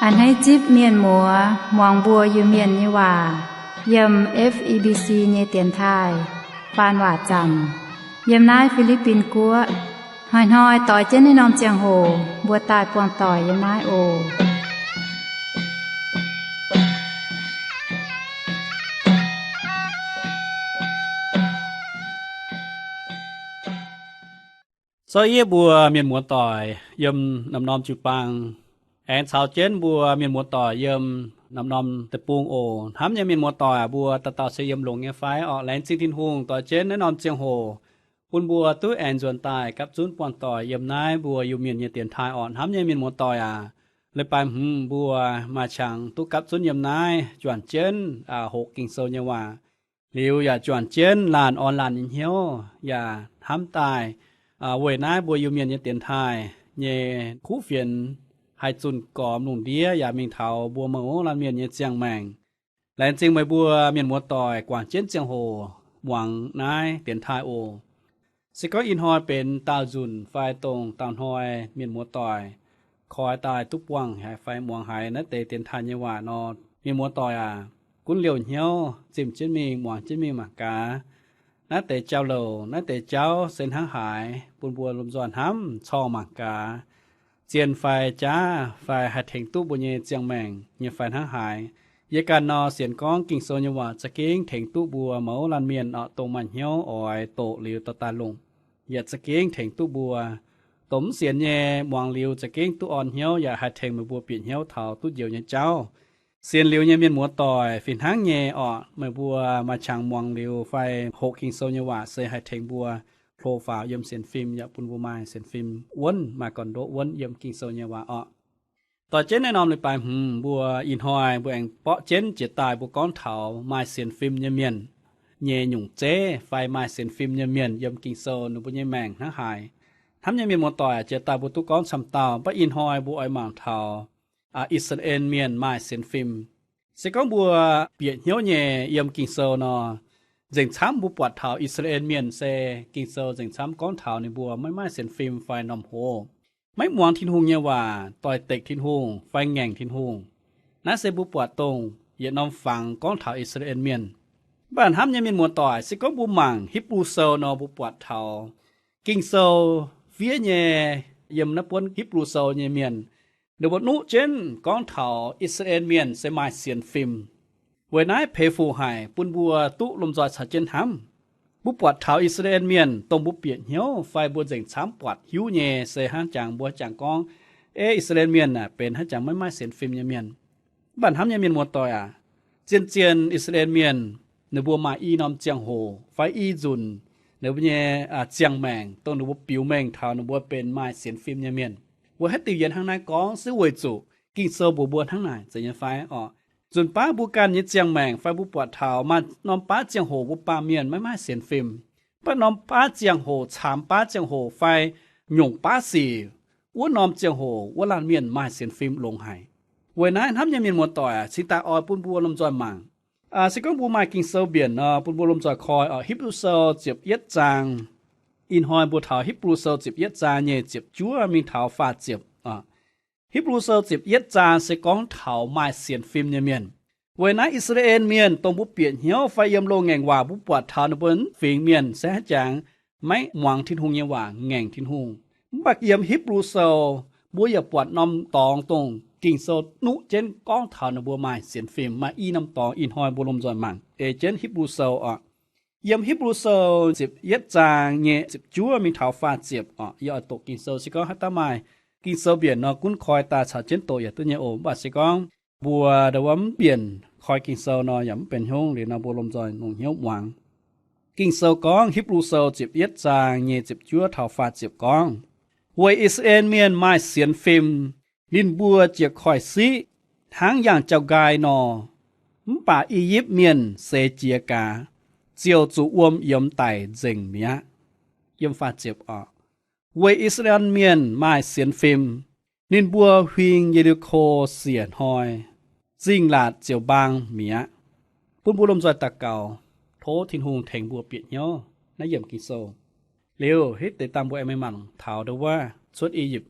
A'hneiv zipv mienh muoz muangx mbuo Iu-Mienh nyei waac yiem F E B C nyei dienx taaih faan waac zaamc yiem naaiv Fi^li^bin Guoqv. Hnoi-hnoi doix jienv naaiv norm ziangh hoc mbuo daaih buangh doic yiem naaiv oc. Zorqv yie mbuo mienh muoz-doic yiem norm-norm jiu-baang aengx caux jienv mbuo mienh muoz-doic yiem norm-norm deic-bung oc. Hnamv nyei mienh muoz-doic aac, mbuo dauh dauh se yiem longx nyei fai? Orqc, laengz zingh Tin-Hungh doix jienv naaiv norm ziangh hoc bun mbuo duqv aengx nzuonx daaih gapv zunv buangh doic yiem naaiv mbuo Iu-Mienh nyei dienx taaih orqc. Hnamv nyei mienh muoz-doic aac, leiz-baaix hmz mbuo maaih qangx duqv gapv zunv yiem naaiv juangc jienv hoqc Ging-Sou nyei waac, liuz yaac juangc jienv laanh orn laanh nyei hnyouv yaac hnamv daaih weic naaiv mbuo Iu-Mienh nyei dienx taaih nyei kuv fienx haih zunh gormx lungh ndiev yaac mingh taux mbuo mouz laanh mienh nyei ziangh maengc. Laengz zingh meih mbuo mienh muoz-doic guangc jienv ziangh hoc muangx naaiv dienx taaih oc. Se gorngv ih hnoi benx daauh nzunc fai dongh daauh hnoi mienh muoz-doic koi daaih duqv buangh haiz fai muangx haiz naaiv deix dienx taaih nyei waac nor, mienh muoz-doic aac, gunv liouh hnyouv zimh jienv mingh muangx jienv mingh mangc gaax. Naaiv deix jauv-louc, naaiv deix jauv se hnangv haaix bun mbuo lomh nzoih hnamv corngh mangc gaax, zien fai jaav fai haih tengx duqv mbuo nyei ziangh maengc nyei fai hnangv haaix. Yie ganh nor sienx gorngv Ging-Sou nyei waac za'gengh tengx duqv mbuo mouz laanh mienh orqc, dongh maaih hnyouv oix doqc liuz dorh daaih longc, yaac za'gengh tengx duqv mbuo. Dongh mv sienx nyei muangx liuz za'gengh duqv orn hnyouv yaac haih tengx meih mbuo bieqc hnyouv taux duqv njoux nyei jauv. Sienx liuz nyei mienh muoz-doic fih hnangv nyei orqc, meih mbuo maaih qangx muangx liuz fai hoqc Ging-Sou nyei waac se haih tengx mbuo hlo faaux yiem sienx fim yaac bun mbuo maaih sienx fim wuonv, maaih gorn-ndoqv wuonv yiem Ging-Sou nyei waac orqc. Doix jienv naaiv norm leiz-baaix hmz mbuo ih hnoi mbuo aengx borqv jienv jiex daaih mbuo gorngv taux maaih sienx fim nyei mienh nyei nyungc zeiv fai maaih sienx fim nyei mienh yiem Ging-Sou ninh mbuo nyei maengc hnangv haaix. Hnamv nyei mienh muoz-doic, jiex daaih mbuo duqv gorngv camv dauh, mv baac ih hnoi mbuo oix mangc taux I^saa^laa^en Mienh maaih sienx fim. Se gorngv mbuo bieqc hnyouv nyei yiem Ging-Sou nor, nzengc camv mbuo buatc taux I^saa^laa^en Mienh se Ging-Sou nzengc camv gorngv taux ninh mbuo maiv maaih sienx fim fai normh hoz, maiv muangx Tin-Hungh nyei waac, doix-dekc Tin-Hungh fai ngaengc Tin-Hungh. Naaiv se mbuo buatc dongh yietc norm fangx gorngv taux I^saa^laa^en Mienh. Mv baac hnamv nyei mienh muoz-doic, se gorngv mbuo mangc Hipv^lu Sou nor, mbuo buatc taux Ging-Sou fiev nyei, yiem naaiv buonv Hipv^lu Sou nyei mienh, ninh mbuo nuqv jienv gorngv taux I^saa^laa^en Mienh se maaih sienx fim. Weic naaiv peix fuc haic bun mbuo duqv lomh nzoih caux jienv hnamv. Mbuo buatc taux I^saa^laa^en Mienh dongh mbuo bieqc hnyouv fai mbuo nzengc camv buatc hiuv nyei se hnangv jangx mbuo jangx gorngv, ei, I^saa^laa^en Mienh aah, benx hnangv jangx maiv maaih sienx fim nyei mienh. Mv baac hnamv nyei mienh muoz-doic aac, zien-zien I^saa^laa^en Mienh ninh mbuo maaih i norm ziangh hoc fai i nzunc ninh mbuo nyei ziangh maengc dongh ninh mbuo biux mengh taux ninh mbuo benx maaih sienx fim nyei mienh. Mbuo haaix diuc yie hnangv naaiv gorngv se weic zuqc Ging-Sou mbuox mbuo hnangv naaic, zeiz nyei fai orqc? Nzunc baav mbuo ganh nyei ziangh maengc fai mbuo buatc taux maaih norm baav ziangh hoc mbuo baamh mienh maiv maaih sienx fim, mv baac norm baav ziangh hoc, caamx baav ziangh hoc fai nyungc baav sic, wuov norm ziangh hoc wuov laanh mienh maaih sienx fim longx haic. Weic naaiv hnamv nyei mienh muoz-doic aac, cingx daaih oix bun mbuo lomh nzoih mangc. Se gorngv mbuo maaih Ging-Sou mbienc nor, bun mbuo lomh nzoih koi orqc, Hipv^lu Sou ziepc yietv zaang. Ih hnoi mbuo taux Hipv^lu Sou ziepc yietv zaang nyei ziepc juov mingh taux faah ziepc. Hipv^lu Sou ziepc yietv zaang se gorngv taux maaih sienx fim nyei mienh. Weic naaiv I^saa^laa^en Mienh dongh mbuo bieqc hnyouv fai yiem loz-ngaengc waac mbuo buatc taux ninh mbuo fingx mienh se hnangv jangx maiv muangx Tin-Hungh nyei waac, ngaengc Tin-Hungh. Mv baac yiem Hipv^lu Sou mbuo yaac buatc norm dorngx dongh Ging-Sou nuqv jienv gorngv taux ninh mbuo maaih sienx fim. Maaih i norm dorngx ih hnoi mbuo lomh nzoih mangc ei jienv Hipv^lu Sou orqc. Yiem Hipv^lu Sou ziepc yietv zaang nyei ziepc juov mingh taux faah ziepc orqc. Yie oix doqc Ging-Sou, se gorngv haaix dauh maaih Ging-Sou mbienc nor gunv koi daaih caux jienv doqc yaac duqv nyei oc. Mv baac se gorngv mbuo ndau wuov mv mbienc koi Ging-Sou nor yaac mv benx hnyouv liuz nor, mbuo lomh nzoih longc hnyouv muangx. Ging-Sou gorngv, Hipv^lu Sou ziepc yietv zaang nyei ziepc juov taux faah ziepc gorngv, weic I^saa^laa^en Mienh maaih sienx fim, ninh mbuo jiez koiv-siqv hnangv yangh jauv-nqaai nor, mv baac I^yipv Mienh seix jiez gaax, ziouc zuqc wuom yiemx daic nzengc mi'aqv. Yiem faah ziepc orqc, weic I^saa^laa^en Mienh maaih sienx fim, ninh mbuo huing Ye^li^ko siec hnoi, zingh laatc ziouc mbaang mi'aqv. Bun mbuo lomh nzoih daux gaux, tov Tin-Hungh tengx mbuo bieqc hnyouv naaiv yiemc Ging-Sou. Liuz hitv deix dangh mbuo aengx mingh mangc taux ndau wuov Cuotv I^yipv.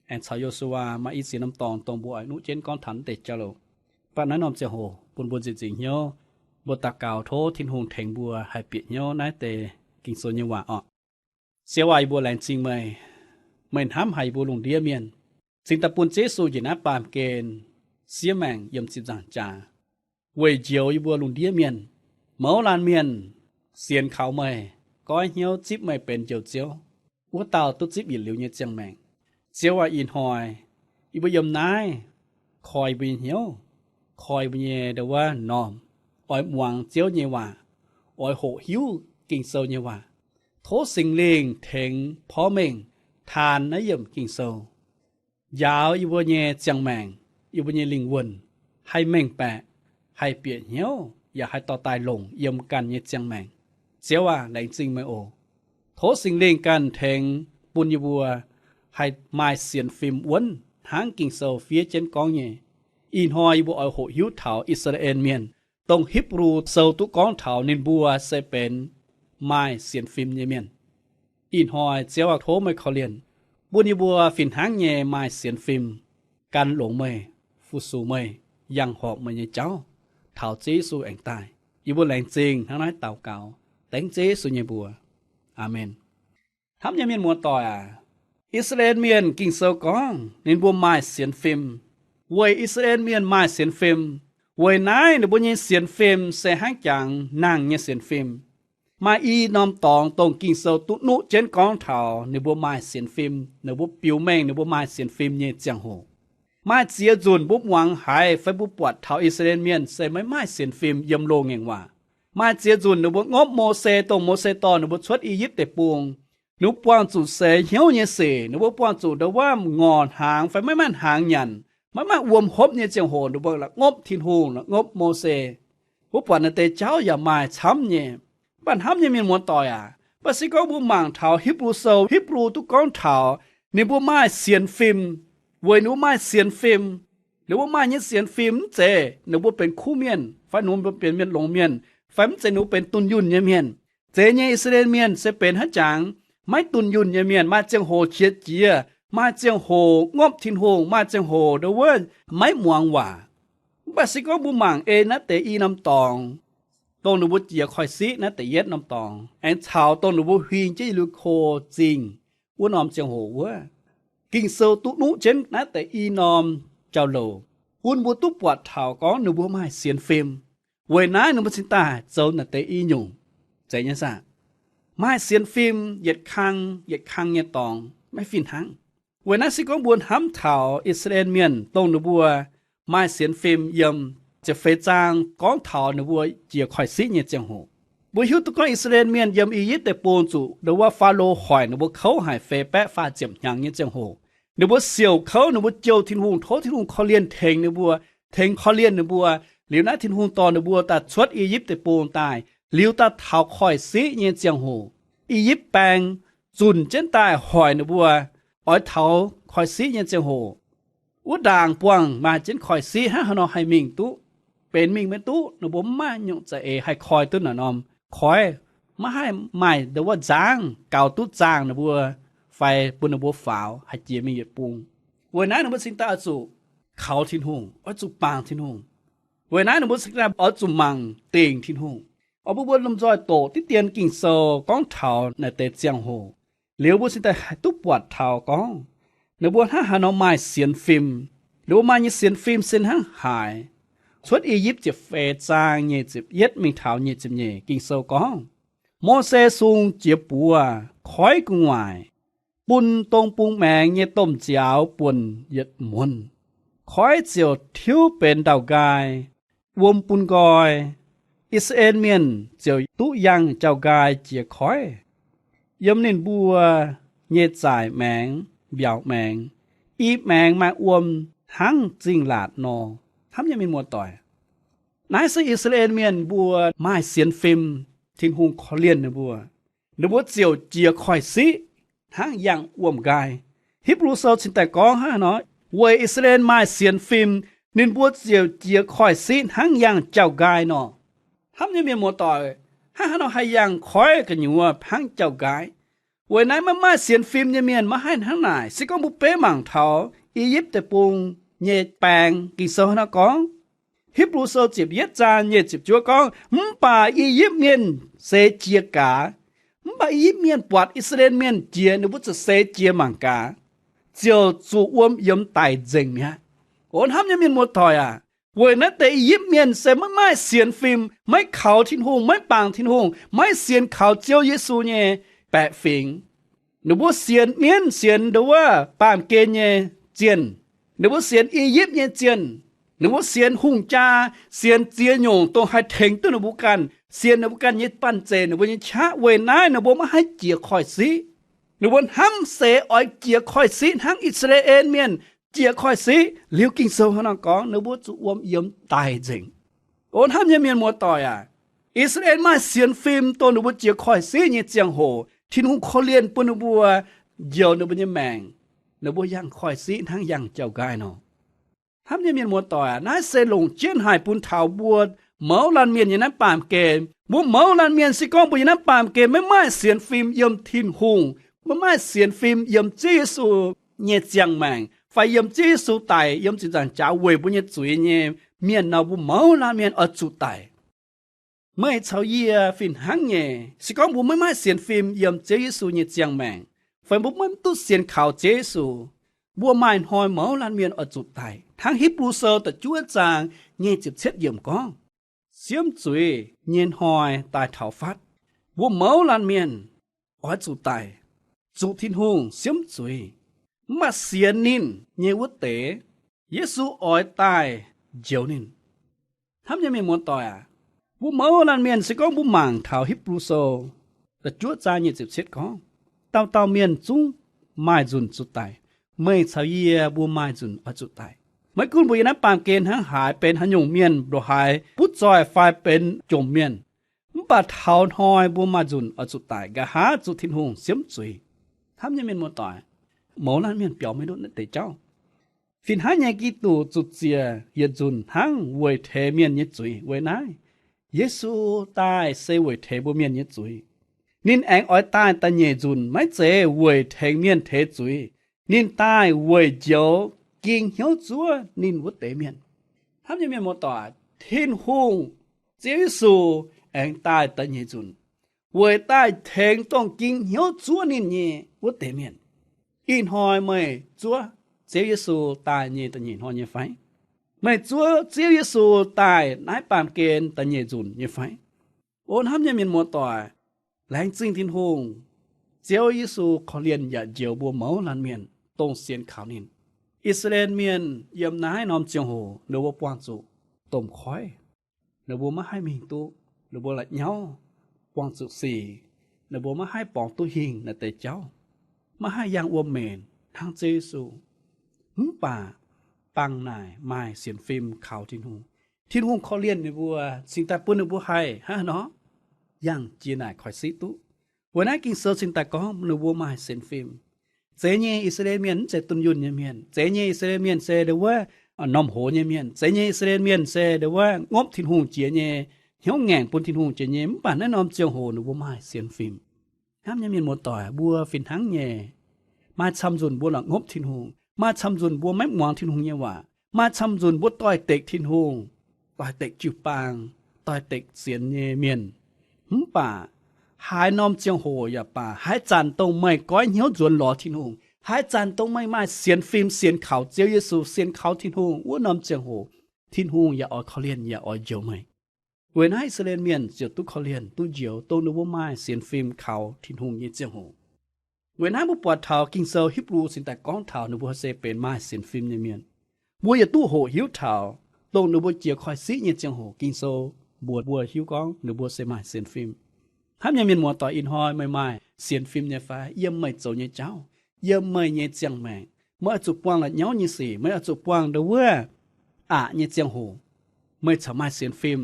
aengx caux Yo^su^waa maaih i ziex norm dorngx dongh mbuo oix nuqv jienv gorngv taux naaiv deix jauv-louc. Mv baac naaiv norm ziangh hoc bun mbuo nzieqc nzingc hnyouv, mbuo daux gaux tov Tin-Hungh tengx mbuo haih bieqc hnyouv naaiv deix Ging-Sou nyei waac orqc. Ziouv aac, yie mbuo laengz zingh meih. Meih hnamv haic yie mbuo lungh ndiev mienh, cingx daaih bun Yesu njiec naaiv baamh gen siev maengc yiem ziepc nzaangc jaax, weic njoux yie mbuo lungh ndiev mienh. Mouz laanh mienh sienx kaux meih, goiv hnyouv zipv meih benx Njoux Ziouv, wuov dauh duqv zipv yietc liuz nyei ziangh maengc. Ziouv aac, ih hnoi yie mbuo yiem naaiv koi yie mbuo nyei hnyouv, koi yie mbuo nyei ndau wuov m'normh, oix muangx Ziouv nyei waac, oix hoqc hiuv Ging-Sou nyei waac. Tov Singx Lingh tengx porv mengh taanx naaiv yiemc Ging-Sou, njaaux yie mbuo nyei ziangh maengc, yie mbuo nyei lingh wuonh, haih mengh baeqc, haih bieqc hnyouv, yaac haih dorh daaih longc yiem ganh nyei ziangh maengc. Ziouv aac, laengz zingh meih oc. Tov Singx Lingh ganh tengx bun yie mbuo haih maaih sienx fim wuonv hnangv Ging-Sou fiev jienv gorngv nyei. Ih hnoi yie mbuo oix hoqc hiuv taux I^saa^laa^en Mienh, dongh Hipv^lu Sou duqv gorngv taux ninh mbuo se benx maaih sienx fim nyei mienh. Ih hnoi Ziouv aac, tov meih korv-lienh, bun yie mbuo fih hnangv nyei maaih sienx fim, gan longx meih, fu-sux meih, yangh horpc meih nyei jauv, taux Ziouv Yesu aengx daaih. Yie mbuo laengz zingh hnangv naaiv daux gaux dengv Ziouv Yesu nyei mbuox. Aamen. Hnamv nyei mienh muoz-doic aac, I^saa^laa^en Mienh, Ging-Sou gorngv ninh mbuo maaih sienx fim. Weic I^saa^laa^en Mienh maaih sienx fim, weic naaiv ninh mbuo nyei sienx fim se hnangv jangx nangh nyei sienx fim. Maaih i norm dorngx dongh Ging-Sou duqv nuqv jienv gorngv taux ninh mbuo maaih sienx fim, ninh mbuo biux mengh ninh mbuo maaih sienx fim nyei ziangh hoc. Maaih ziex nzunc mbuo muangx haiz fai mbuo buatc taux I^saa^laa^en Mienh se maiv maaih sienx fim yiem loz-ngaengc waac. Maaih ziex nzunc ninh mbuo ngopv Mose, dongh Mose dorh ninh mbuo cuotv I^yipv Deic-Bung, ninh mbuo buangh zuqc seix hnyouv nyei sic, ninh mbuo buangh zuqc ndau wuov ngorc hnaangx fai maiv maaih hnaangx nyanc, maiv maaih wuom hopv nyei ziangh hoc ninh mbuo la'ngopv Tin-Hungh, la'ngopv Mose. Mbuo buatc naaiv deix jauv yaac maaih camv nyei. Mv baac hnamv nyei mienh muoz-doic aac, mv baac se gorngv mbuo mangc taux Hipv^lu Sou, Hipv^lu duqv gorngv taux ninh mbuo maaih sienx fim. Weic ninh mbuo maaih sienx fim, ninh mbuo maaih nyei sienx fim mv zeiz ninh mbuo benx kuv mienh fai ninh mbuo benx mienh longx mienh, fai mv zeiz ninh mbuo benx dunh yunh nyei mienh. Zeiz nyei I^saa^laa^en Mienh se benx hnangv jangx maiv dunh yunh nyei mienh, maaih ziangh hoc qiex jiez, maaih ziangh hoc ngopv Tin-Hungh, maaih ziangh hoc ndau wuov maiv muangx waac. Mv baac se gorngv mbuo mangc ei naaiv deix i norm dorngx, dongh ninh mbuo jiex koiv-siqv naaiv deix yietv norm dorngx, aengx caux dongh ninh mbuo huing jienv Ye^li^ko Zingh wuov norm ziangh hoc wuov, Ging-Sou duqv nuqv jienv naaiv deix i norm jauv-louc, bun mbuo duqv buatc taux gorngv ninh mbuo maaih sienx fim. Weic naaiv ninh mbuo cingx daaih zoux naaiv deix i nyungc. Zeiz nyei saah? Maaih sienx fim yietc kang yietc kang nyei dorngx maiv fih hnangv. Weic naaiv se gorngv mbuo hnamv taux I^saa^laa^en Mienh dongh ninh mbuo maaih sienx fim yiem ziepc feix zaang gorngv taux ninh mbuo jiex koiv-siqv nyei ziangh hoc. Mbuo hiuv duqv gorngv I^saa^laa^en Mienh yiem I^yipv Deic-Bung zuqc ndau wuov Faalo hoic ninh mbuo kouv haic feix baeqv faah ziepc hnyangx nyei ziangh hoc, ninh mbuo siouc kouv, ninh mbuo jouh Tin-Hungh, tov Tin-Hungh korv-lienh tengx ninh mbuo, tengx korv-lienh ninh mbuo. Liuz naaiv Tin-Hungh dorh ninh mbuo daaih cuotv I^yipv Deic-Bung daaih, liuz daaih taux koiv-siqv nyei ziangh hoc, I^yipv baeng zunc jienv daaih hoic ninh mbuo oix taux koiv-siqv nyei ziangh hoc. Wuov ndaangc buangh maaih jienv koiv-siqv, hnangv haaix nor haih mingh duqv? Benx mingh maiv duqv. Ninh mbuo mv maaih nyungc za'eix haih koi duqv naaic norm koiv. Maiv haih maaih ndau wuov nzangv gaux duqv zaangh ninh mbuo fai bun ninh mbuo faaux haih jiex mingh yietc bung. Weic naaiv ninh mbuo cingx daaih oix zuqc kaux Tin-Hungh, oix zuqc bangc Tin-Hungh. Weic naaiv ninh mbuo cingx daaih oix zuqc mangc dingc Tin-Hungh. Oix bun mbuo lomh nzoih doqc diqv dien Ging-Sou gorngv taux naaiv deix ziangh hoc, liuz mbuo cingx daaih haih duqv buatc taux gorngv ninh mbuo hnangv haaix nor maaih sienx fim, ninh mbuo maaih nyei sienx fim se hnangv haaix. Cuotv I^yipv ziepc feix zaang nyic ziepc yietv mingh taux nyic ziepc nyeic, Ging-Sou gorngv, Mose sung jiez buoz koiv gu'nguaaic, bun dong bung maengx nyei domh nziaaux buonc yietc muonz. Koiv ziouc tiuv benx ndau-nqaai, wuom bun nqoi. I^saa^laa^en Mienh ziouc duqv yangh jauv-nqaai jiex koiv. Yiem ninh mbuo nyei zaaic maengx, mbiaauc maengx, i maengx maaih wuom hnangv zingh laatc nor. Hnamv nyei mienh muoz-doic, naaiv se I^saa^laa^en Mienh mbuo maaih sienx fim, Tin-Hungh korv-lienh ninh mbuo. Ninh mbuo ziouc jiex koiv-siqv hnangv yangh wuom-nqaai. Hipv^lu Sou cingx daaih gorngv hnangv haaix nor, weic I^saa^laa^en maaih sienx fim, ninh mbuo ziouc jiex koiv-siqv hnangv yangh jauv-nqaai nor. Hnamv nyei mienh muoz-doic, hnangv haaix nor haih yangh koiv gu'nyuoz hnangv jauv-nqaai? Weic naaiv maiv maaih sienx fim nyei mienh maiv haih hnangv naaic. Se gorngv mbuo beiv mangc taux I^yipv Deic-Bung nyei baeng, Ging-Sou hnangv naaiv gorngv, Hipv^lu Sou ziepc yietv zaang nyic ziepc juov gorngv, Mv baac I^yipv Mienh seix jiex gaax. Mv baac I^yipv Mienh buatc I^saa^laa^en Mienh jiex, ninh mbuo ziouc seix jiex mangc gaax, ziouc zuqc wuom yiemx daic nzengc mi'aqv. O hnamv nyei mienh muoz-doic aac, weic naaiv deix I^yipv Mienh se maiv maaih sienx fim, maiv kaux Tin-Hungh, maiv bangc Tin-Hungh, maiv sienx kaux Ziouv Yesu nyei baeqc fingx. Ninh mbuo sienx mienv, sienx ndo wuov baamh gen nyei zienh. Ninh mbuo sienx I^yipv nyei zienh. Ninh mbuo sienx hungh jaa, sienx ziex nyungc dongh haih tengx duqv ninh mbuo ganh, sienx ninh mbuo ganh nyei banh zeic, ninh mbuo nyei qaqv. Weic naaiv ninh mbuo maiv haih jiex koiv-siqv. Ninh mbuo hnamv seix oix jiex koiv-siqv hnangv I^saa^laa^en Mienh jiex koiv-siqv. Liuz Ging-Sou hnangv naaiv gorngv, ninh mbuo zuqc wuom yiemx daic nzengc. O hnamv nyei mienh muoz-doic aac, I^saa^laa^en maaih sienx fim dongh ninh mbuo jiex koiv-siqv nyei ziangh hoc, Tin-Hungh korv-lienh bun ninh mbuo njoux ninh mbuo nyei maengc, ninh mbuo yangh koiv-siqv hnangv yangh jauv-nqaai nor. Hnamv nyei mienh muoz-doic aac, naaiv se longc jienv haic bun taux mbuo mouz laanh mienh nyei naaiv baamh gen. Mbuo mouz laanh mienh se gorngv mbuo nyei naaiv baamh gen maiv maaih sienx fim yiem Tin-Hungh, maiv maaih sienx fim yiem Ziouv Yesu nyei ziangh maengc, fai yiem Ziouv Yesu daic yiem ziepc nzaangc jaax weic mbuo nyei zuiz nyei mienh nor, mbuo mouz laanh mienh oix zuqc daic. Meih caux yie fih hnangv nyei, se gorngv mbuo maiv maaih sienx fim yiem Ziouv Yesu nyei ziangh maengc, fai mbuo maiv duqv sienx kaux Ziouv Yesu, mbuo maaih hnoi mouz laanh mienh oix zuqc daic. Hnangv Hipv^lu Sou da'juov zaang nyic ziepc cietv yiemc gorngv, siemv zuiz nyei hnoi daaih taux fatv. Mbuo mouz laanh mienh oix zuqc daic, zuqc Tin-Hungh siemv zuiz, mv baac sienx ninh nyei wuov deix, Yesu oix daaih njoux ninh. Hnamv nyei mienh muoz-doic aac, mbuo mouz laanh mienh se gorngv mbuo mangc taux Hipv^lu Sou da'juov zaang nyic ziepc cietv gorngv, dauh dauh mienh zungv maaih nzunc zuqc daic. Meih caux yie mbuo maaih nzunc oix zuqc daic. Maiv gunv mbuo yiem naaiv baamh gen hnangv haaix, benx haaix nyungc mienh, ndongc haaix butv zoih fai benx jomc mienh, mv baac taux hnoi mbuo maaih nzunc oix zuqc daic, nqa'haav zuqc Tin-Hungh siemv zuiz. Hnamv nyei mienh muoz-doic, mouz laanh mienh biaux maiv ndutv naaiv deix jauv. Fih hnangv nyei, Giduc zuqc ziec yietc nzunc hnangv weic teix mienh nyei zuiz. Weic naaiv, Yesu daaih se weic teix mbuo mienh nyei zuiz. Ninh aengx oix daaih da'nyeic nzunc maiv zeiz weic tengx mienh teix zuiz. Ninh daaih weic njoux ging hnyouv zuov ninh wuov deix mienh. Hnamv nyei mienh muoz-doic, Tin-Hungh, Ziouv Yesu aengx daaih da'nyeic nzunc weic daaih tengx dongh ging hnyouv zuov ninh nyei wuov deix mienh. Ih hnoi meih zuov Ziouv Yesu daaih nyei da'nyeic hnoi nyei fai? Meih zuov Ziouv Yesu daaih naaiv baamh gen da'nyeic nzunc nyei fai? O hnamv nyei mienh muoz-doic, laengz zingh Tin-Hungh, Ziouv Yesu korv-lienh yaac njoux mbuo mouz laanh mienh dongh sienx kaux ninh. I^saa^laa^en Mienh yiem naaiv norm ziangh hoc ninh mbuo buangh zuqc domh koiv. Ninh mbuo maiv haih mingh duqv, ninh mbuo la'nyauv buangh zuqc sic, ninh mbuo maiv haih borngz duqv hingh naaiv deix jauv, maiv haih yangh wuom-menc hnangv Ziouv Yesu. Mv baac bangc naaic maaih sienx fim kaux Tin-Hungh. Tin-Hungh korv-lienh ninh mbuo, cingx daaih bun ninh mbuo haih hnangv haaix nor yangh jiex naaic koiv-siqv duqv. Weic naaiv Ging-Sou cingx daaih gorngv ninh mbuo maaih sienx fim. Zeiz nyei I^saa^laa^en Mienh mv zeiz dunh yunh nyei mienh. Zeiz nyei I^saa^laa^en Mienh se ndo wuov normh hoz nyei mienh. Zeiz nyei I^saa^laa^en Mienh se ndo wuov ngopv Tin-Hungh jiex nyei, hnyouv ngaengc bun Tin-Hungh jiex nyei. Mv baac naaiv norm ziangh hoc ninh mbuo maaih sienx fim. Hnamv nyei mienh muoz-doic, mbuo fih hnangv nyei. Maaih camv nzunc mbuo la'ngopv Tin-Hungh. Maaih camv nzunc mbuo maiv muangx Tin-Hungh nyei waac. Maaih camv nzunc mbuo doix-dekc Tin-Hungh, doix-dekc jiu-baang, doix-dekc sienx nyei mienh. Mv baac haaix norm ziangh hoc yaac baac, haaix zanc dongh meih goiv hnyouv nzuonx lorz Tin-Hungh, haaix zanc dongh meih maaih sienx fim, sienx kaux Ziouv Yesu, sienx kaux Tin-Hungh, wuov norm ziangh hoc Tin-Hungh yaac oix korv-lienh, yaac oix njoux meih. Weic naaiv I^saa^laa^en Mienh ziouc duqv korv-lienh, duqv njoux, dongh ninh mbuo maaih sienx fim kaux Tin-Hungh nyei ziangh hoc. Weic naaiv mbuo buatc taux Ging-Sou Hipv^lu cingx daaih gorngv taux ninh mbuo se benx maaih sienx fim nyei mienh. Mbuo yaac duqv hoqc hiuv taux dongh ninh mbuo jiex koiv-siqv nyei ziangh hoc Ging-Sou mbuox mbuo hiuv gorngv ninh mbuo se maaih sienx fim. Hnamv nyei mienh muoz-doic, ih hnoi meih maaih sienx fim nyei fai? Yiem meih zoux nyei jauv, yiem meih nyei ziangh maengc, meih oix zuqc buangh la'nyauv nyei sic, meih oix zuqc buangh ndo wuov aqc nyei ziangh hoc, meih corc maaih sienx fim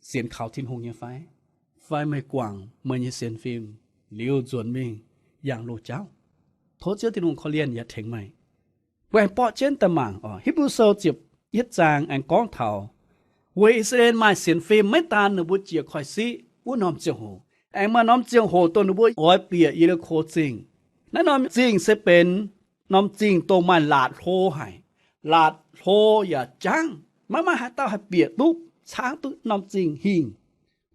sienx kaux Tin-Hungh nyei fai? Fai meih guangc meih nyei sienx fim liuz nzuonx mingh yangh loz-jauv? Tov Ziouv Tin-Hungh korv-lienh yaac tengx meih. Mbuo aengx borqv jienv daaih mangc oc. Hipv^lu Sou ziepc yietv zaang aengx gorngv taux weic I^saa^laa^en maaih sienx fim maiv daan ninh mbuo jiex koiv-siqv wuov norm ziangh hoc, aengx maaih norm ziangh hoc dongh ninh mbuo oix bieqc Ye^li^ko Zingh. Naaiv norm zingh se benx norm zingh dongh maaih laatc hlo haic. Laatc hlo yaac jangv, maiv maaih haaix dauh haih bieqc duqv, caangv duqv norm zingh hingh.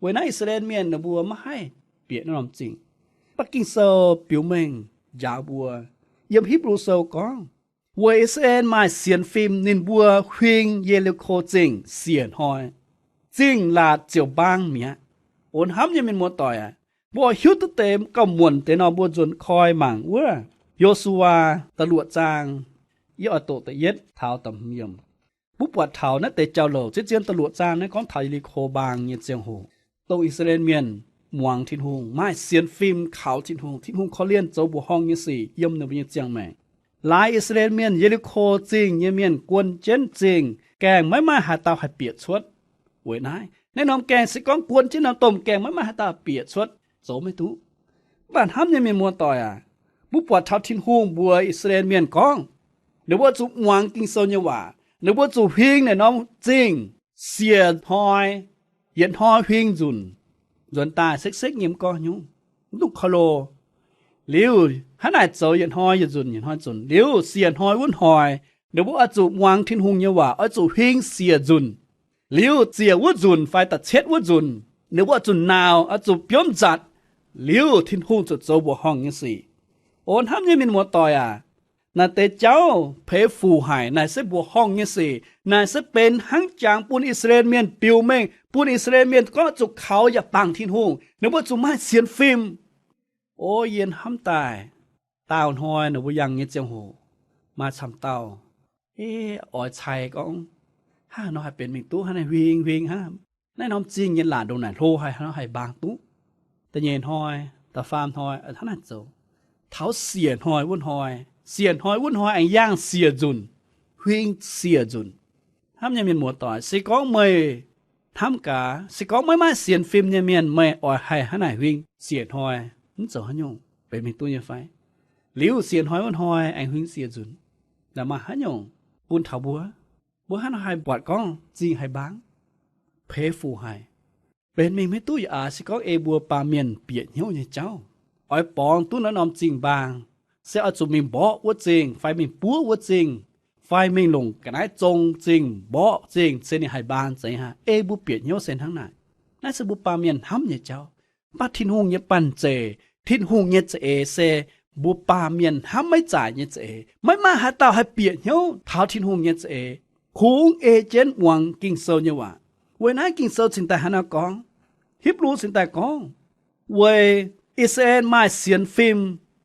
Weic naaiv I^saa^laa^en Mienh ninh mbuo maiv haih bieqc naaiv norm zingh. Mv baac Ging-Sou biux mengh njaaux mbuo, yiem Hipv^lu Sou gorngv, weic I^saa^laa^en maaih sienx fim, ninh mbuo huing Ye^li^ko Zingh siec hnoi, zingh laatc ziouc mbaang mi'aqv. O hnamv nyei mienh muoz-doic aac, mbuo hiuv duqv deix gauh muonc deix nor, mbuo nzuonx koi mangc wuov Yo^su^waa da'luoqc zaang, yie oix doqc da'yietv taux da'hmz yiemc. Mbuo buatc taux naaiv deix jauv-louc, zien-zien da'luoqc zaang naaiv gorngv taux Ye^li^ko Mbaang nyei ziangh hoc, dongh I^saa^laa^en Mienh muangx Tin-Hungh, maaih sienx fim kaux Tin-Hungh, Tin-Hungh korv-lienh zoux mbuoqc horngh nyei sic yiem ninh mbuo nyei ziangh maengc. Laaix I^saa^laa^en Mienh, Ye^li^ko Zingh nyei mienh guon jienv zingh, gaengh maiv maaih haaix dauh haih bieqc cuotv. Weic naaiv, naaiv norm gaengh se gorngv guon jienv norm domh gaengh maiv maaih haaix dauh bieqc cuotv, zoux maiv duqv. Mv baac hnamv nyei mienh muoz-doic aac, mbuo buatc taux Tin-Hungh mbuox I^saa^laa^en Mienh gorngv, ninh mbuo zuqc muangx Ging-Sou nyei waac, ninh mbuo zuqc huing naaic norm zingh siec hnoi, yietc hnoi huing nzunc. Nzuonx daaih sekv-sekv nyei mv gorngv hnyouv, mv duqv korv-lo. Liuz hnangv naaic zoux yietc hnoi yietc nzunc, yietc hnoi nzunc. Liuz siec hnoi wuov hnoi, ninh mbuo oix zuqc muangx Tin-Hungh nyei waac, oix zuqc huing siec nzunc. Liuz ziec wuov nzunc fai da'cietv wuov nzunc, ninh mbuo oix zuqc nauz, oix zuqc biomv nzatc. Liuz Tin-Hungh zuqc zoux mbuoqc horngh nyei sic. O hnamv nyei mienh muoz-doic aac, naaiv deix jauv peix fuc haic. Naaic se mbuoqc horngh nyei sic. Naaic se benx hnangv jangx bun I^saa^laa^en Mienh biux mengh, bun I^saa^laa^en Mienh gorngv zuqc kaux yaac bangc Tin-Hungh, ninh mbuo zuqc maaih sienx fim. O yie hnamv daaih, daauh hnoi ninh mbuo yangh nyei ziangh hoc, maaih camv dauh, e, oix cai gorngv, hnangv haaix nor haih benx mingh duqv hnangv naaiv huing huing hnangv. Naaiv norm zingh nyei laatc ndongc naaic hlo haic, haaix nor haih mbaang duqv? Da'nyeic hnoi, da'faam hnoi, hnangv naaic zoux. Taux siec hnoi wuov hnoi, siec hnoi wuov hnoi aengx yangh siec nzunc, huing siec nzunc. Hnamv nyei mienh muoz-doic, se gorngv meih hnamv gaax, se gorngv maiv maaih sienx fim nyei mienh, meih oix haih hnangv naaic huing siec hnoi mv zoux haaix nyungc benx mingh duqv nyei fai? Liuz siec hnoi wuov hnoi aengx huing siec nzunc, laaix maaih haaix nyungc bun taux mbuo? Mbuo hnangv nor haih buatc gorngv zingh haih mbaang? Peix fuc haic. Benx mingh maiv duqv yaac aax se gorngv ei mbuo baamh mienh bieqc hnyouv nyei jauv, oix borngz duqv naaiv norm zingh mbaang, se oix zuqc mingh mborqv wuov zingh, fai mingh buov wuov zingh, fai mingh longc ga'naaiv zong zingh, mborqv zingh, se ninh haih mbaang zeiz hnangv. Ei mbuo bieqc hnyouv se hnangv naaic. Naaiv se mbuo baamh mienh hnamv nyei jauv. Mv baac Tin-Hungh nyei banh zeic, Tin-Hungh nyei za'eix se mbuo baamh mienh hnamv maiv zaaic nyei za'eix. Maiv maaih haaix dauh haih bieqc hnyouv taux Tin-Hungh nyei za'eix, kungx ei jienv muangx Ging-Sou nyei waac. Weic naaiv Ging-Sou cingx daaih hnangv naaiv gorngv, Hipv^lu cingx daaih gorngv, weic I^saa^laa^en maaih sienx fim,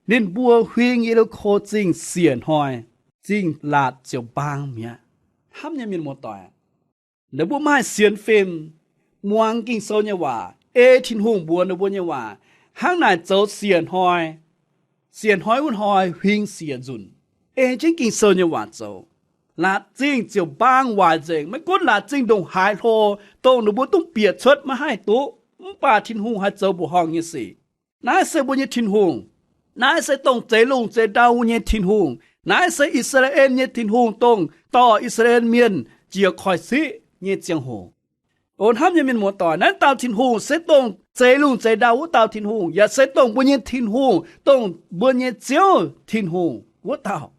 ninh mbuo huing Ye^li^ko Zingh siec hnoi, zingh laatc ziouc mbaang mi'aqv. Hnamv nyei mienh muoz-doic, ninh mbuo maaih sienx fim, muangx Ging-Sou nyei waac, ei Tin-Hungh mbuox ninh mbuo nyei waac, hnangv naaic zoux siec hnoi, siec hnoi wuov hnoi huing siec nzunc, ei jienv Ging-Sou nyei waac zoux, laatc zingh ziouc mbaang waaic nzengc. Maiv gunv laatc zingh ndongc haaix hlo, dongh ninh mbuo dungv bieqc cuotv maiv haih duqv, mv baac Tin-Hungh haih zoux mbuoqc horngh nyei sic. Naaiv se mbuo nyei Tin-Hungh. Naaiv se dongh zeix lungh zeix ndau nyei Tin-Hungh. Naaiv se I^saa^laa^en nyei Tin-Hungh, dongh dorh I^saa^laa^en Mienh jiez koiv-siqv nyei ziangh hoc. O hnamv nyei mienh muoz-doic, naaiv dauh Tin-Hungh se dongh zeix lungh zeix ndau wuov dauh Tin-Hungh, yaac se dongh mbuo nyei Tin-Hungh, dongh mbuo nyei Ziouv Tin-Hungh wuov dauh.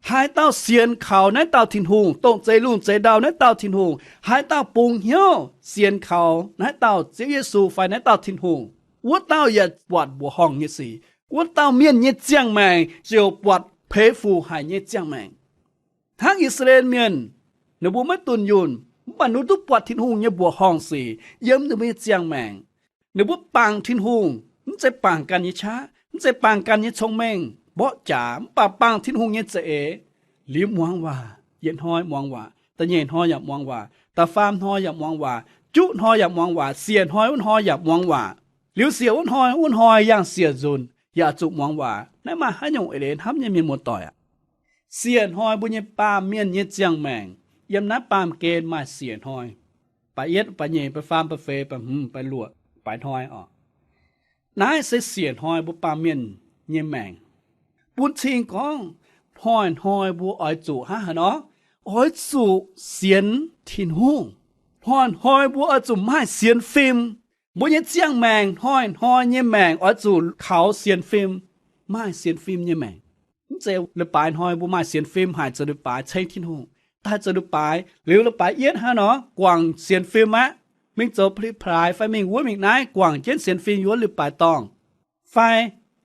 Haaix dauh sienx kaux naaiv dauh Tin-Hungh, dongh zeix lungh zeix ndau naaiv dauh Tin-Hungh, haaix dauh bungx hnyouv sienx kaux naaiv dauh Ziouv Yesu fai naaiv dauh Tin-Hungh, wuov dauh yaac buatc mbuoqc horngh nyei sic. Wuov dauh mienh nyei ziangh maengc ziouc buatc peix fuc haic nyei ziangh maengc. Hnangv I^saa^laa^en Mienh, ninh mbuo maiv dunh yunh, mv baac ninh mbuo duqv buatc Tin-Hungh nyei mbuoqc horngh sic yiem ninh mbuo nyei ziangh maengc. Ninh mbuo bangc Tin-Hungh, mv zeiz bangc ganh nyei qaqv, mv zeiz bangc ganh nyei cong-mengh mborqv jaax, mv baac bangc Tin-Hungh nyei za'eix. Liuz muangx waac, yietc hnoi muangx waac, da'nyeic hnoi yaac muangx waac, da'faam hnoi yaac muangx waac, juqv hnoi yaac muangx waac, siec hnoi wuov hnoi yaac muangx waac. Liuz siec wuov hnoi, wuov hnoi yangh siec nzunc yaac zuqc muangx waac. Naaiv maaih haaix nyungc eix leiz hnamv nyei mienh muoz-doic aac? Siec hnoi mbuo nyei baamh mienh nyei ziangh maengc, yiem naaiv baamh gen maaih siec hnoi. Baix yietv, baix nyeic, baix faam, baix feix, baix hmz, baix luoqc, baix hnoi oc. Naaiv se siec hnoi mbuo baamh mienh nyei maengc. Bun cing gorngv hnoi-hnoi mbuo oix zuqc hnangv haaix nor? Oix zuqc sienx Tin-Hungh. Hnoi-hnoi mbuo oix zuqc maaih sienx fim. Mbuo nyei ziangh maengc hnoi-hnoi nyei maengc oix zuqc kaux sienx fim. maaih sienx fim nyei maengc. Mv zeiz leiz-baaix hnoi mbuo maaih sienx fim haih zoux leiz-baaix ceng Tin-Hungh. Daaih zoux leiz-baaix liuz, leiz-baaix yietv hnangv nor guangc sienx fim aqv, mingh zoux pli-plaaix fai mingh wuov mingh naaiv guangc jienv sienx fim yiem wuov leiz-baaix dorngh. Fai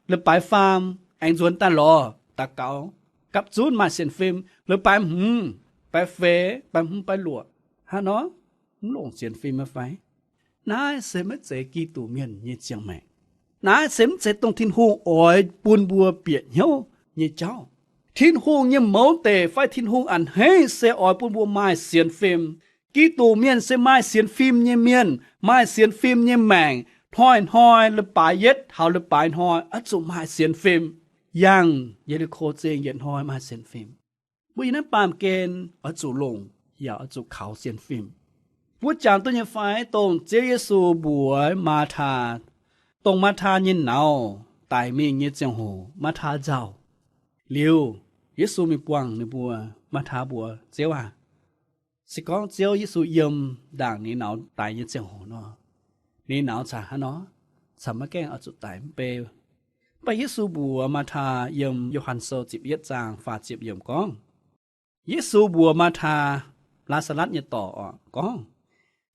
leiz-baaix faam aengx nzuonx daaih lorz daux gaux, gapv zunv maaih sienx fim. Leiz-baaix hmz, baaix feix, baaix hmz, baaix luoqc, hnangv nor mv longc sienx fim nyei fai? Naaiv se maiv zeiz Giduc mienh nyei ziangh maengc. Naaiv se mv zeiz dongh Tin-Hungh oix bun mbuo bieqc hnyouv nyei jauv. Tin-Hungh nyei mouz deic fai Tin-Hungh a'hneiv se oix bun mbuo maaih sienx fim. Giduc mienh se maaih sienx fim nyei mienh, maaih sienx fim nyei maengc. Hnoi-hnoi leiz-baaix yietv taux leiz-baaix hnoi oix zuqc maaih sienx fim. Yangh Ye^li^ko Zingh yietc hnoi maaih sienx fim. Mbuo yiem naaiv baamh gen oix zuqc longc yaac oix zuqc kaux sienx fim. Mbuo jangx duqv nyei fai dongh Ziouv Yesu mbuox Maa^taa, dongh Maa^taa nyei nauz daic mingh nyei ziangh hoc, Maa^taa nzauh. Liuz, Yesu mingh buangh ninh mbuo. Maa^taa mbuox Ziouv aah, se gorngv Ziouv Yesu yiem ndaangc ninh nauz daic nyei ziangh hoc nor, ninh nauz caux hnangv nor, caux maiv gaengh oix zuqc daic mv bei. Mv baac Yesu mbuox Maa^taa yiem Yo^han Sou ziepc yietv zaang faah ziepc yiemc gorngv, Yesu mbuox Maa^taa, Laa^saa^latv nyei dorc, gorngv,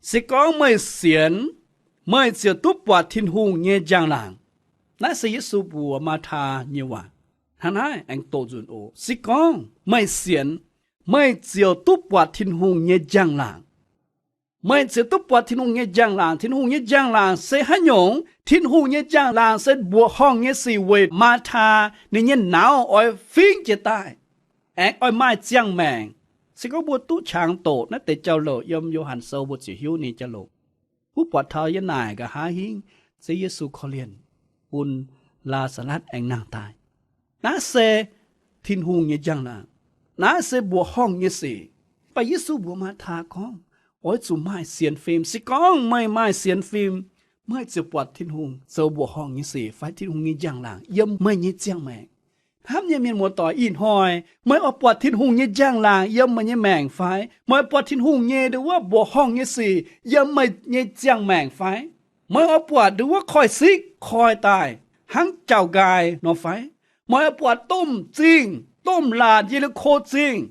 se gorngv meih sienx, meih ziouc duqv buatc Tin-Hungh nyei njang-laangc. Naaiv se Yesu mbuox Maa^taa nyei waac. Hnangv naaiv aengx doqc nzunc oc. Se gorngv meih sienx, meih ziouc duqv buatc Tin-Hungh nyei njang-laangc. Meih ziouc duqv buatc Tin-Hungh nyei njang-laangc. Tin-Hungh nyei njang-laangc se haaix nyungc? Tin-Hungh nyei njang-laangc se mbuoqc horngh nyei sic weic Maa^taa ninh nyei nauz oix fingx jiez daaih, aengx oix maaih ziangh maengc. Se gorngv mbuo duqv qangx doqc naaiv deix jauv-louc yiem Yo^han Sou, mbuo ziouc hiuv ninh jauv-louc. Mbuo buatc taux yiem naaic nqa'haav hingv Ziouv Yesu korv-lienh bun Laa^saa^latv aengx nangh daaih. Naaiv se Tin-Hungh nyei njang-laangc. Naaiv se mbuoqc horngh nyei sic. Mv baac Yesu mbuox Maa^taa gorngv, oix zuqc maaih sienx fim. Se gorngv meih maaih sienx fim, meih ziouc buatc Tin-Hungh zoux mbuoqc horngh nyei sic fai Tin-Hungh nyei njang-laangc yiem meih nyei ziangh maengc. Hnamv nyei mienh muoz-doic, ih hnoi meih oix buatc Tin-Hungh nyei njang-laangc yiem meih nyei maengc fai? Meih oix buatc Tin-Hungh nyei nduov wuov mbuoqc horngh nyei sic yiem meih nyei ziangh maengc fai? Meih oix buatc nduov wuov koiv-siqv koiv daaih hnangv jauv-nqaai nor fai? Meih oix buatc domh zingh, domh laatc, Ye^li^ko Zingh,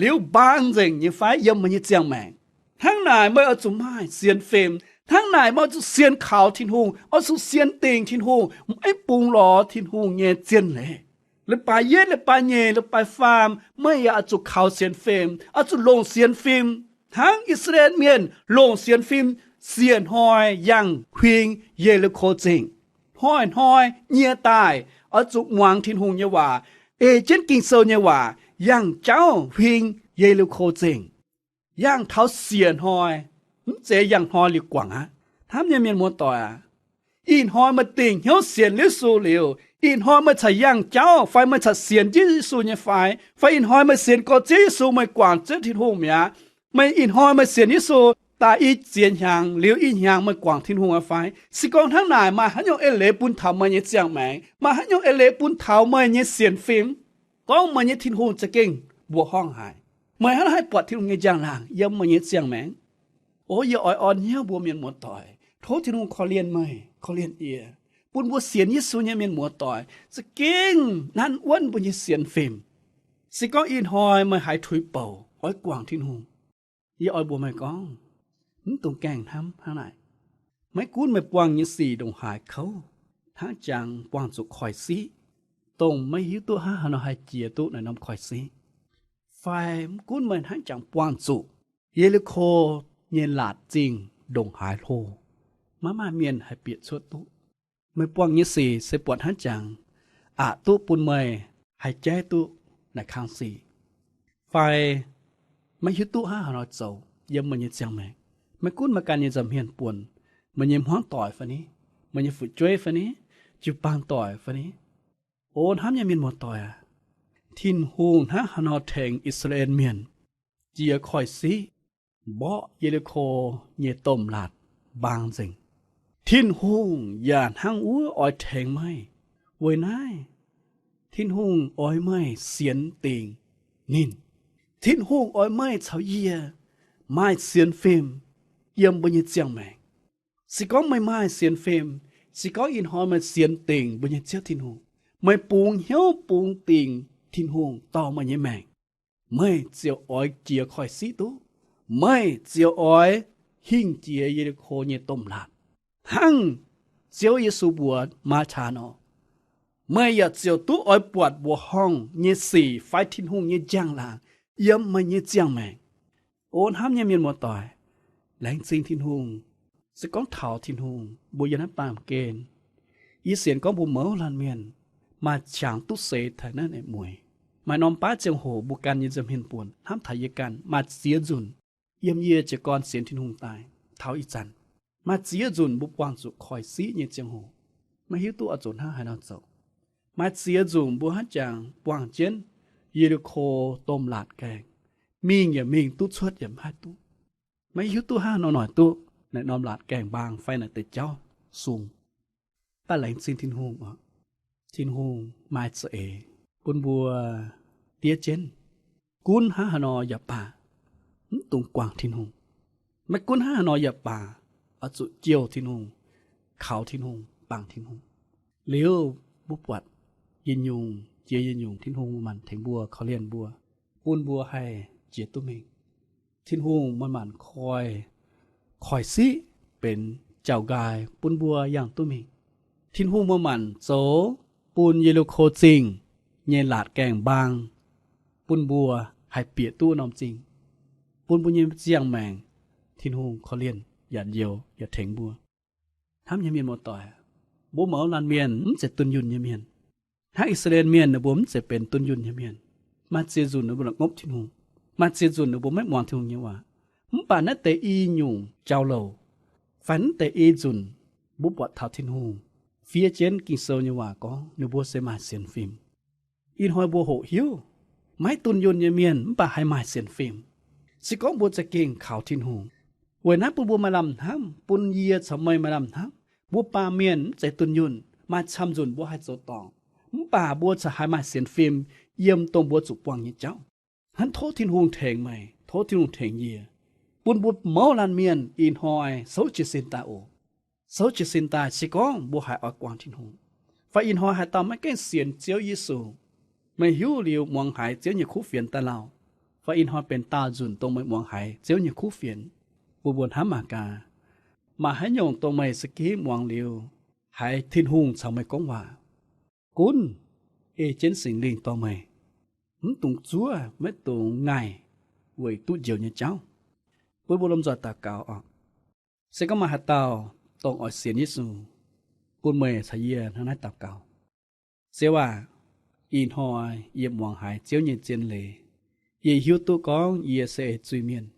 liuz mbaang nzengc nyei fai yiem meih nyei ziangh maengc? Hnangv naaic meih oix zuqc maaih sienx fim. Hnangv naaic meih oix zuqc sienx kaux Tin-Hungh, oix zuqc sienx dingc Tin-Hungh, maiv bungx lorz Tin-Hungh nyei zien leiz. Leiz-baaix yietv, leiz-baaix nyeic, leiz-baaix faam, meih yaac oix zuqc kaux sienx fim, oix zuqc longc sienx fim, hnangv I^saa^laa^en Mienh longc sienx fim, siec hnoi yangh huing Ye^li^ko Zingh. Hnoi-hnoi nyie daaih oix zuqc muangx Tin-Hungh nyei waac, ei jienv Ging-Sou nyei waac, yangh jauv huing Ye^li^ko Zingh. Yangh taux siec hnoi, mv zeiz yangh hnoi liuz guangc aqv. Hnamv nyei mienh muoz-doic aac, ih hnoi meih dingc hnyouv sienx Yesu liuz, ih hnoi meih caux yangh jauv fai meih caux sienx jienv Yesu nyei fai? Fai ih hnoi meih sienx gorx-ziouv Yesu, meih guangc Ziouv Tin-Hungh mi'aqv? Meih ih hnoi meih sienx Yesu daaih i ziex hnyangx liuz, i hnyangx meih guangc Tin-Hungh aqv fai? Se gorngv hnangv naaic, maaih haaix nyungc eix leiz bun taux meih nyei ziangh maengc? Maaih haaix nyungc eix leiz bun taux meih nyei sienx fim? Gorngv meih nyei Tin-Hungh za'gengh mbuoqc horngh haic, meih hnangv haaix buatc Tin-Hungh nyei njang-laangc yiem meih nyei ziangh maengc? O, yie oix orn hnyouv mbuo mienh muoz-doic, tov Tin-Hungh korv-lienh meih, korv-lienh yie, bun mbuo sienx Yesu nyei mienh muoz-doic za'gengh nanv wuonv mbuo nyei sienx fim. Se gorngv ih hnoi meih haiz tuix bouc oix guangc Tin-Hungh, yie oix mbuox meih gorngv, mv dungx gaengh hnamv hnangv naaic. Maiv gunv meih buangh nyei sic ndongc haaix kouv, hnangv jangx buangh zuqc koiv-siqv, dongh maiv hiuv duqv hnangv haaix nor haih jiex duqv naaiv norm koiv-siqv, fai mv gunv meih hnangv jangx buangh zuqc Ye^li^ko nyei laatc zingh ndongc haaix hlo, maiv maaih mienh haih bieqc cuotv duqv. Meih buangh nyei sic se buatc hnangv jangx aqc duqv bun meih haih jaiv duqv naaic kang sic, fai maiv hiuv duqv hnangv haaix nor zoux yiem meih nyei ziangh maengc. Maiv gunv meih ganh nyei nza'hmien buonc, meih nyei hmuangv doic fai ni, meih nyei fu'jueiv fai ni, jiu-baang doic fai ni, o hnamv nyei mienh muoz-doic aac, Tin-Hungh hnangv haaix nor tengx I^saa^laa^en Mienh jiex koiv-siqv, mborqv Ye^li^ko nyei domh laatc mbaang nzengc, Tin-Hungh yaac hnangv wuov oix tengx meih. Weic naaiv, Tin-Hungh oix meih sienx dingc ninh. Tin-Hungh oix meih caux yie maaih sienx fim yiem mbuo nyei ziangh maengc. Se gorngv meih maaih sienx fim, se gorngv ih hnoi meih sienx dingc mbuo nyei Ziouv Tin-Hungh, Meih bungx hnyouv bungx dingc Tin-Hungh dorh meih nyei maengc, meih ziouc oix jiex koiv-siqv duqv. Meih ziouc oix hingh jiex Ye^li^ko nyei domh laatc, hnangv Ziouv Yesu mbuox Maa^taa nor. Meih yaac ziouc duqv oix buatc mbuoqc horngh nyei sic fai Tin-Hungh nyei njang-laangc yiem meih nyei ziangh maengc. O hnamv nyei mienh muoz-doic, laengz zingh Tin-Hungh. Se gorngv taux Tin-Hungh, mbuo yiem naaiv baamh gen, yie sienx gorngv mbuo mouz laanh mienh maaih qangx duqv seix taux naaiv mueiz. Maaih norm baav ziangh hoc mbuo ganh nyei nza'hmien buonc, hnamv taux yie ganh, maaih ziex nzunc yiem yie jiez gorn sienx Tin-Hungh daaih taux ih zanc, maaih ziex nzunc mbuo buangh zuqc koiv-siqv nyei ziangh hoc, maiv hiuv duqv oix zuqc hnangv haaix nor zoux. Maaih ziex nzunc mbuo hnangv jangx buangh jienv Ye^li^ko domh laatc gaengh, mingh yaac mingh duqv, cuotv yaac maiv haih duqv. Maiv hiuv duqv hnangv haaix nor noic duqv naaic norm laatc gaengh mbaang fai naaic deix jauv sung. Mv baac laengz zingh Tin-Hungh oc, Tin-Hungh maaih za'eix bun mbuo diev jienv. Gunv hnangv haaix nor yaac baac, mv dungx guangc Tin-Hungh. Maiv gunv hnangv haaix nor yaac baac, oix zuqc jouh Tin-Hungh, kaux Tin-Hungh, bangc Tin-Hungh. Liuz mbuo buatc yietc nyungc jiex yietc nyungc, Tin-Hungh manc-manc tengx mbuo, korv-lienh mbuo, bun mbuo haih jiex duqv mingh. Tin-Hungh manc-manc koi koiv-siqv benx jauv-nqaai bun mbuo yangh duqv mingh. Tin-Hungh manc-manc zoux bun Ye^li^ko Zingh nyei laatc gaengh mbaang, bun mbuo haih bieqc duqv norm zingh, bun mbuo nyei ziangh maengc Tin-Hungh korv-lienh yaac njoux yaac tengx mbuo. Hnamv nyei mienh muoz-doic, mbuo mouz laanh mienh mv zeiz dunh yunh nyei mienh. Hnangv I^saa^laa^en Mienh ninh mbuo mv zeiz benx dunh yunh nyei mienh. Maaih ziex nzunc ninh mbuo la'ngopv Tin-Hungh. Maaih ziex nzunc ninh mbuo maiv muangx Tin-Hungh nyei waac. Mv baac naaiv deix i nyungc jauv-louc, fai naaiv deix i nzunc, mbuo buatc taux Tin-Hungh fiev jienv Ging-Sou nyei waac gorngv ninh mbuo se maaih sienx fim. Ih hnoi mbuo hoqc hiuv, maiv dunh yunh nyei mienh mv baac haih maaih sienx fim. Se gorngv mbuo za'gengh kaux Tin-Hungh, weic naaiv bun mbuo maaih lamh hnamv, bun yie caux meih maaih lamh hnamv. Mbuo baamh mienh mv zeiz dunh yunh, maaih camv nzunc mbuo haih zoux dorngc, mv baac mbuo corc haih maaih sienx fim yiem dongh mbuo zuqc buangh nyei jauv. Hnangv tov Tin-Hungh tengx meih, tov Tin-Hungh tengx yie, bun mbuo mouz laanh mienh ih hnoi souv jiez sin daaih oc. Souv jiez sin daaih, se gorngv mbuo haiz oix guangc Tin-Hungh, fai ih hnoi haaix dauh maiv gaengh sienx Ziouv Yesu, meih hiuv liuz muangx haiz Ziouv nyei kuv fienx daaih lauh, fai ih hnoi benx daauh nzunc dongh meih muangx haiz Ziouv nyei kuv fienx, bun mbuo hnamv mangc gaax, maaih haaix nyungc dongh meih za'gengh muangx liuz, haiz Tin-Hungh caux meih gorngv waac, gunv ei jienv Singx Lingh dorh meih. Mv dungx zuov, maiv dungx ngaih weic duqv njoux nyei jauv. Bun mbuo lomh nzoih daux gaux oc. Se gorngv maaih haaix dauh dongh oix sienx Yesu, bun meih caux yie hnangv naaiv daux gaux. Ziouv aac, ih hnoi yie muangx haiz Ziouv nyei zien leiz. Yie hiuv duqv gorngv yie se ei zuiz-mienh.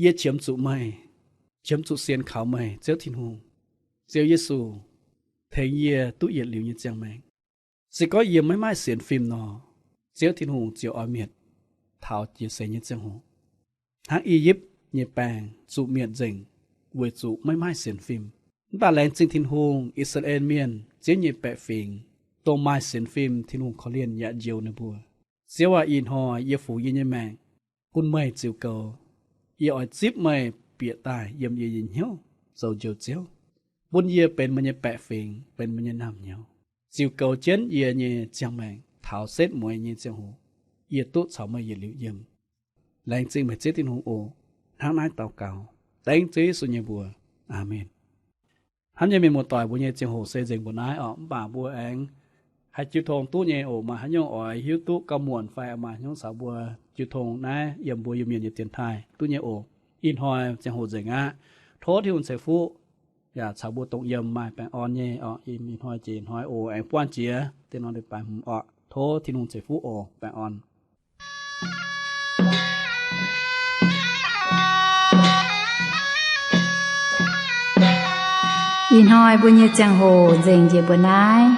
Yie qiemx zuqc meih, qiemx zuqc sienx kaux meih, Ziouv Tin-Hungh. Ziouv Yesu, tengx yie duqv yietc liuz nyei ziangh maengc. Se gorngv yie maiv maaih sienx fim nor, Ziouv Tin-Hungh ziouc oix mietc taux jiex seix nyei ziangh hoc, hnangv I^yipv nyei baeng zuqc mietc nzengc weic zuqc maiv maaih sienx fim. Mv baac laengz zingh Tin-Hungh, I^saa^laa^en Mienh, Ziouv nyei baeqc fingx, dongh maaih sienx fim, Tin-Hungh korv-lienh yaac njoux ninh mbuo. Ziouv aac, ih hnoi yie fungx yie nyei maengc bun meih ziux goux. Yie oix zipv meih bieqc daaih yiem yie nyei hnyouv zoux Njoux Ziouv, bun yie benx meih nyei baeqc fingx, benx meih nyei naamh nyouz, ziux goux jienv yie nyei ziangh maengc taux setv mueiz nyei ziangh hoc, yie duqv caux meih yietc liuz yiem. Laengz zingh meih Ziouv Tin-Hungh oc. Hnangv naaiv daux gaux dengv Ziouv Yesu nyei mbuox. Aamen. Hnamv nyei mienh muoz-doic, mbuo nyei ziangh hoc se nzengc mbuo naaiv oc. Mv baac mbuo aengx haih jiu tong duqv nyei oc. Maaih haaix nyungc oix hiuv duqv gauh muonc fai maaih haaix nyungc caux mbuo jiu tong naaiv yiem mbuo Iu-Mienh nyei dienx taaih duqv nyei oc. Ih hnoi ziangh hoc nzengc aqv. Tov Tin-Hungh ceix fuqv yaac caux mbuo dongh yiem maaih baengh orn nyei oc. Ih hnoi jiex ih hnoi oc. Aengx buangh jiex deix norm leiz-baaix hmz oc. Tov Tin-Hungh ceix fuqv oc. Baengh orn. Ih hnoi mbuo nyei ziangh hoc nzengc njiec mbuo naaiv.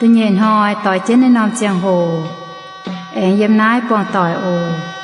Da'nyeic hnoi doix jienv naaiv norm ziangh hoc, aengx yiem naaiv buangh doic oc.